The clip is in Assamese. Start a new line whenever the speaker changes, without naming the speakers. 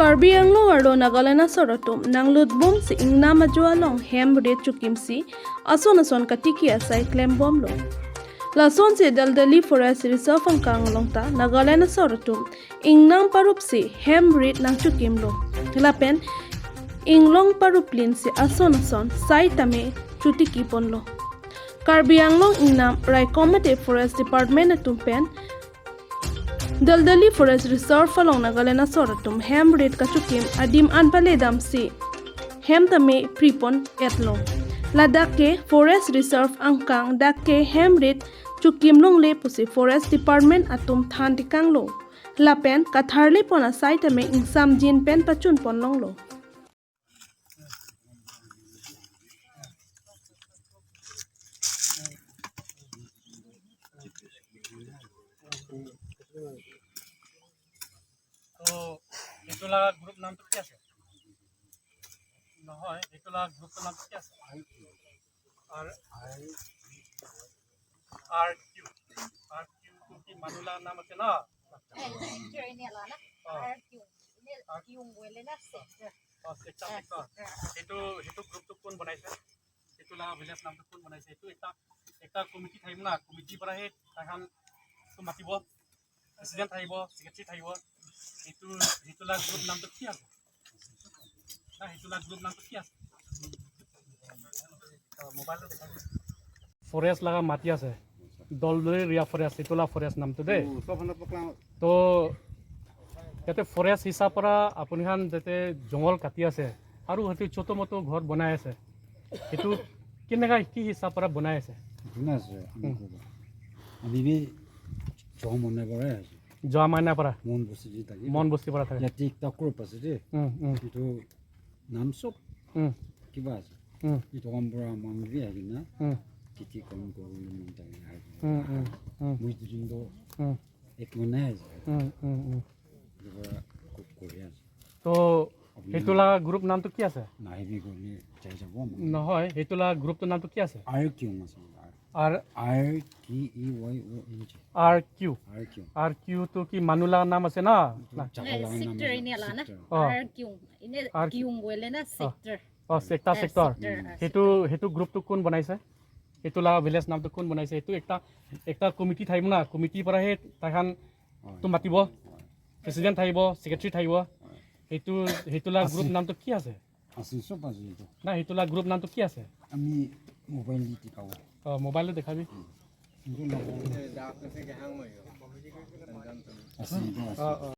Karbi Anglong aro Nagaland sorotum nanglut bom si ingna majua long hem re chukim si ason ason katiki asai claim bom lo. Lason si Daldali Forest Reserve angkang long ta Nagaland sorotum ingnang parup si hem rit nang chukim lo. Lapen inglong paruplin si ason ason sai tame chutiki pon lo. Karbi Anglong ingnam Raikomate Forest Department atumpen Daldali Forest Reserve along Nagaland sorotum hem rit kachukim adim anpale dam si hem tame pripon etlo. Ladakh ke Forest Reserve angkang dak ke hem rit chukim long le pusi Forest Department atum than tikang lo. Lapen katharle pona sai tame ingsam jin pen pachun pon long lo.
তো সেইটো লগা গ্ৰুপ নামটো কি আছে? নহয়, সেইটো লগা গ্ৰুপটোৰ নামটো কি আছে? আৰ আৰ কিউ, আৰ কিউটো কি মানুহ লগা নাম আছে ন? অঁ, চেক্টৰ, চেক্টৰ। সেইটো গ্ৰুপটো কোন বনাইছে? সেইটো লগা ভিলেজ নামটো কোন বনাইছে? সেইটো এটা কমিটি থাকিব না, কমিটিৰ পৰাহে তাহান মাতিব, প্ৰেচিডেণ্ট থাকিব, ছেক্ৰেটাৰী থাকিব। সেইটো লগা গ্ৰুপ নামটো কি আছে না? সেইটো লগা গ্ৰুপ নামটো কি আছে? মোবাইলটো ফৰেষ্ট লগা মাটি আছে, দলদলি ৰিয়া ফৰেষ্ট, সেইটো লগা ফৰেষ্ট নামটো দেই। তো ইয়াতে ফৰেষ্ট হিচাপ পৰা আপুনি খান যাতে জংঘল কাটি আছে আৰু সেইটো ছোট মোটো ঘৰ বনাই আছে, সেইটো কেনেকুৱা কি হিচাপ পৰা বনাই আছে?
আছে, আমি যোৱা মনে পৰাই আছে।
যোৱা মাইনাৰ পৰা।
মন বস্তি দি থাকি।
মন বস্তিৰ পৰা থাকে।
ইয়াতে একটা গ্ৰুপ আছে দেই। এইটো নাম চব কিবা আছে। এইটো কাম পৰা মানুহ বি আহি কিনে খেতি কম কৰিবলৈ মন থাকে। মই দুদিনটো এক মনে আছে। এইটোৰ পৰা খুব কৰি আছে।
তো সেইটো লগা গ্ৰুপ নামটো কি আছে?
নাহিবি গ'লে যাই যাব।
নহয়, সেইটো লগা গ্ৰুপটোৰ নামটো কি আছে?
আৰ কিউ আছে।
R
R K E Y O N G.
R Q.
R Q.
R কিউটো কি মানুহ লগা নাম আছে না? অঁ, চেক্টৰ, চেক্টৰ। সেইটো গ্ৰুপটো কোন বনাইছে? সেইটো লগা ভিলেজ নামটো কোন বনাইছে? সেইটো এটা কমিটি থাকিব না, কমিটিৰ পৰাহে তাহান মাতিব, প্ৰেচিডেণ্ট থাকিব, ছেক্ৰেটাৰী থাকিব। সেইটো লগা গ্ৰুপ নামটো কি আছে?
আছে, চব আছে এইটো।
না, সেইটো লগা গ্ৰুপ নামটো কি আছে?
আমি মোবাইল দি দেখাব।
অঁ, মোবাইলটো দেখাবি।
আছে, এইটো আছে।
অঁ অঁ।